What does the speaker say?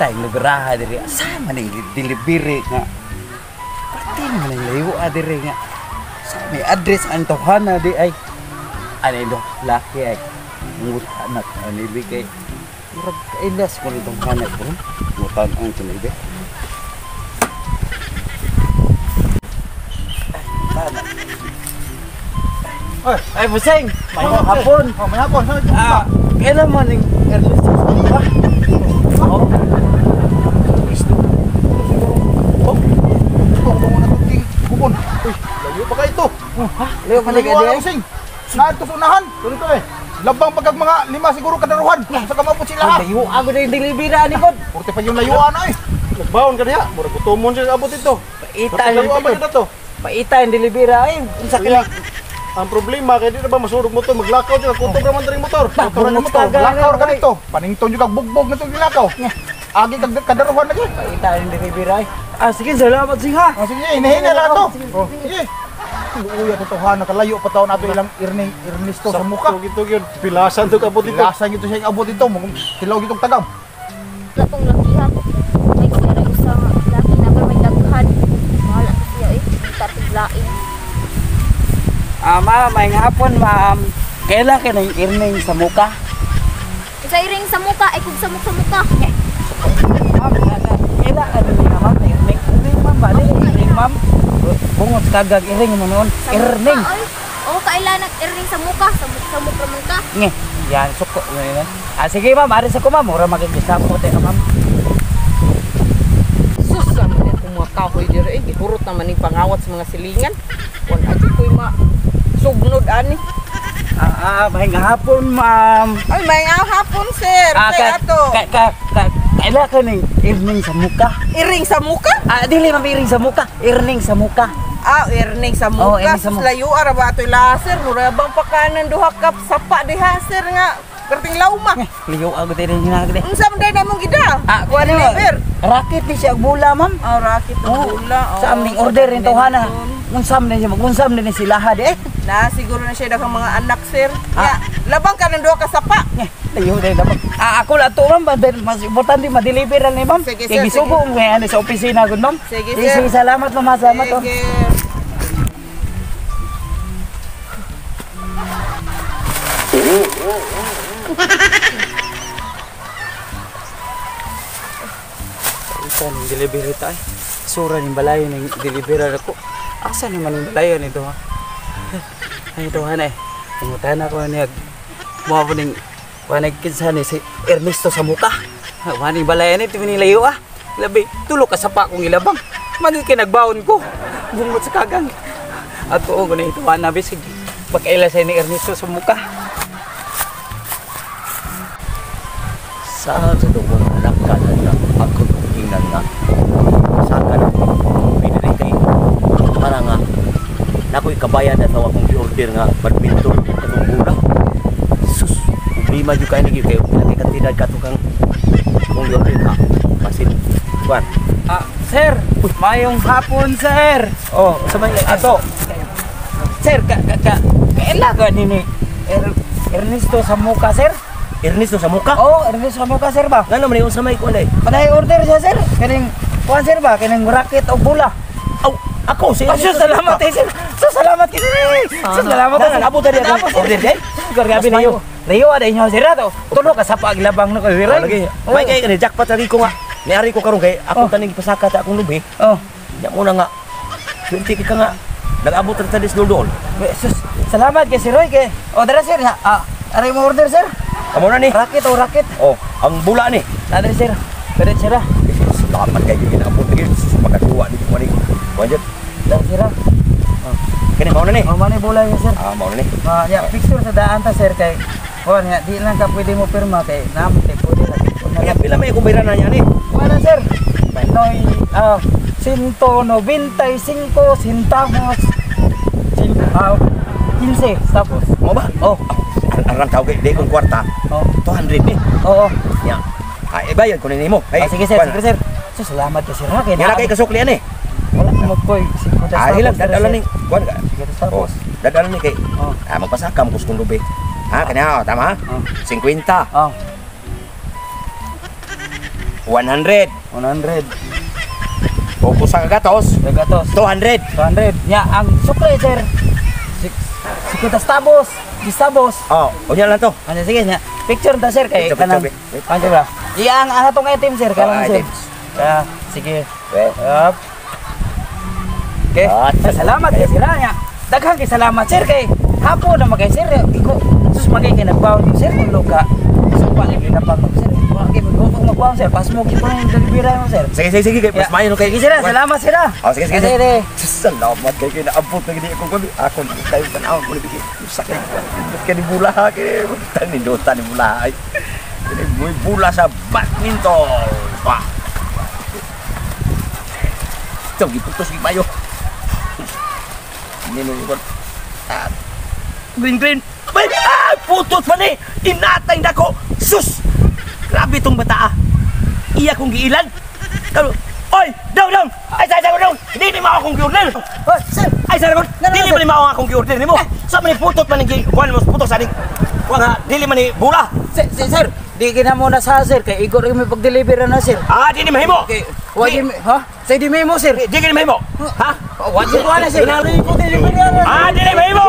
Paita yung liberaha diri. Asa man yung delivery nga. Pati man yung layo diri nga. Sa may address ang tawhana di ay. Ano ito? Laki ay. Nguta na ani kay. Murag kailas ko nitong hanap ko. Ngutan ang sinibi. Ay, ay buseng. May hapon. Oh, may hapon. Ah, kailan man yung Ernesto sa muka? Oo. Oh, ito, kung na itong kupon. Uy, layo pa ka ito. Ha? Layo pa Layo ka ang using. Naadto sa unahan. Ito eh. Labang pagkag mga lima siguro kadaruhan. Sa kamabot sila ha. Layo ako na yung delivery ani ko. Purte pa yung layuan ay. Nagbaon ka niya. Murag gutomon siya abot ito. Paita Layuan ba yung kita to? paita yung delivery ay. Unsa Kaya, kaya? ang problema kay di na ba masurog motor, maglakaw siya, kutob raman diri motor. Motor na motor. Lakaw ra ka dito. Panington yung kag bugbog na itong gilakaw. Agi kag kadaruhan lagi. Paita yung delivery ay. Ah, sige, salamat sige ha. Oh, sige, hinahinga lang ito. Oh, sige. Uy, ato to ha, nakalayo pa taon ato ilang Ernesto sa muka. Sakto gito gyud. Pilasan to kabot dito. Pilasan ito siya abot dito. Tilaw gitong tagam. Latong lakiha ko. May kuya ra isa nga laki na pero may daghan. Mahal ato siya eh. Tatuglain. Ah, ma'am, may hapon, ma'am. Kailan ka ng earning sa muka? Sa iring sa muka ay kung samok sa muka. Ma'am, kailan ka na ma'am, earning? Earning, ma'am, ba? Earning, ma'am. Bungot kagag iring mo noon. Sa Earning. muka, oy. Oo, kailan nag iring sa muka, samok ra man ka. Nge, yan, suko. Yan, yan. Ah, sige, ma'am, aris ako, ma'am. Mura magigisa po tayo, ma'am. Sus, ano na akong mga kahoy diri eh. Gihurot naman ning pangawat sa mga silingan. Wala jud ko'y ma sugnod ani. Ah, may hapon, ma'am. Ay, may hapon, sir. Ah, Kay ato. Kailan ka ng earning sa muka? Iring sa muka? Ah, dili, ma'am, iring sa muka. Earning sa muka. Ah, earning sa Oh, muka. earning sa Sus, muka. layo ara ba ato'y laser? Mura bang pakanan duha ka sapa diha, sir nga. Perting lauma. Liyo ako tayo rin hinagde. Unsa man day namong gida? Ah, kuha niyo. Deliver. Racket ni siya bula, ma'am. Ah, racket Oo. oh, bula. Oh, Sa aming order rin to hana. Unsam na siya, magunsam na ni sila ha di eh. Na siguro na siya daghang mga anak, sir. Ah. Ya, labang ka ng duha ka sapa. Eh, layo din dapat. Ah, ako lang to, ma'am. Mas importante ma-deliver lang ni ma'am. Sige, Kay sir, gisugo mo kaya ano sa opisina gud, ma'am. Sige, sir. Sige, salamat, ma'am. Ha, salamat. Oh. Sige. Ito ning delivery tayo. Sura ning balayo ning delivery ako. Asa naman ning balayo nito ha? Ay ito ha na eh. Pangutahan ako niya. Mga po ning wanag kinsa ni si Ernesto sa muka. Waning balayo ni tinilayo ah. Labi, tulo ka sa pa akong ilabang. Manit kay nagbaon ko. Bungot sa kagang. At oo, ko na ito na bisig. Pagkaila sa ni Ernesto sa muka. Saan sa dugong anak ka na ako tingnan nga sa ka na pinili kay para nga nakoy kabayan na tawa akong i-order nga badminton katong bola. Sus, problema jud kay nigi kay kay kantidad kato kang kung i-order ka basin kuan. Ah, sir, mayong hapon, sir. Oh, sa may Ato. Sir, ka ka ka kaila ka nini Ernesto sa muka, sir? Ernesto sa muka. Oh, Ernesto sa muka, sir ba? Ngano man yung sa may kuan ay? Panay order siya, sir. Kaning kuan sir ba? Kaning racket o bola. Aw, ako si Oh, sus, salamat eh, sir. Sus, salamat kay sir. Sus, salamat. Nangan, abot na akong order day. Grabe na yo. Layo ada inyo sir ato. Tulo ka sa paglabang na ko sir. Oh, lagi. May kay kani jackpot lagi ko nga. Niari ko karon kay ako taning gipasaka ta akong lubi. Oh. Nya muna nga 20 ka nga nag-abot ra ta dis dol. Sus, salamat kay sir Roy kay. Oh, dara sir. Ah, aray mo order sir. Amo na ni. Racket o racket. Oh, ang bula ni. Dara sir. Dara sir. Ah. Salamat kay ginaabot lagi pagkakuha ni ko ni. Kuan jud. Dara sir. Ah. Kani mao na ni. Oh, mani bola yun, sir. Ah, mao na ni. Ah, yeah, picture sa daan ta sir kay kuan nga di lang ka pwede mo pirma kay namo kay pwede ra. Kaya pila may akong bayran na niya ni. Wala sir. Noy ah 195 centavos. 15 tapos. Mo ba? Oh, Ang arang tao kay di kong kwarta. oh, 200 ni. oo. Nya. Ah, ibayad ko ni nimo. Ah, sige sir, kuan. sige sir. So, salamat kay sir ha kay Nga na kay kasukli ani. Wala mo koy 50 Ah, ilang dadala ni. Kuan ka. Sige Oh, tapos. dadala ni kay. Oh. Ah, magpasakam ko sa kong lubi. Ha, kanya, tama ha? Oh. 50. Oh. 100. 100. O usa ka gatos, Gatos. 200. 200. Nya ang sukli sir. 50 tabos. 10 tabos. Oh, unya lang to. Ano sige nya. Picture ta sir kay Picture, kanang. picture. Ano ba? Iya ang atong item sir, kanang Oh, sir. items. Ah, sige. Okay. Up. Okay. Ah, Salamat kay sila nya. Daghang kay salamat sir kay hapon na magay sir. Iko sus magay kay nagbaon ko sir tulo ka. So pa libre na pa ko sir. Wa kay magbaon sir. Pas mo ko yung delivery mo sir. Sige, sige, sige, kay mas maayo kay. Sige sir, salamat sir. Ah. Oh, sige, sige. Sige, sige. Salamat kay kinaabot na gid ako kami. Ako na tayo tanaw ko ni sakit. Kay ni bula kay tanindutan ni bula ay. Kini muy bula sa badminton. Pa. Ito, giputos gid mayo. Nino ko. Ah. Green green. Bay, ah, putos pa ni. Inatay nako. Sus. Grabe tong bata ah. Iya kong giilan. Kalo, oy, down down. Ay sa sa down. Dili mao akong giorder. Hoy, sir. Ay sa ko. Dili man ni mao ang akong giorder nimo. Sa man ni putot man ni kuan mo putos ani. Kuan ha, dili man ni bula. Sir, sir, sir. Di gina mo na sa sir kay igor kami pag-deliver na sir. Ah, dili mahimo. Okay, wa di ha? Sa di mo sir. Di gini mahimo. Ha? Wa di ko na sir. Ah, dili mahimo.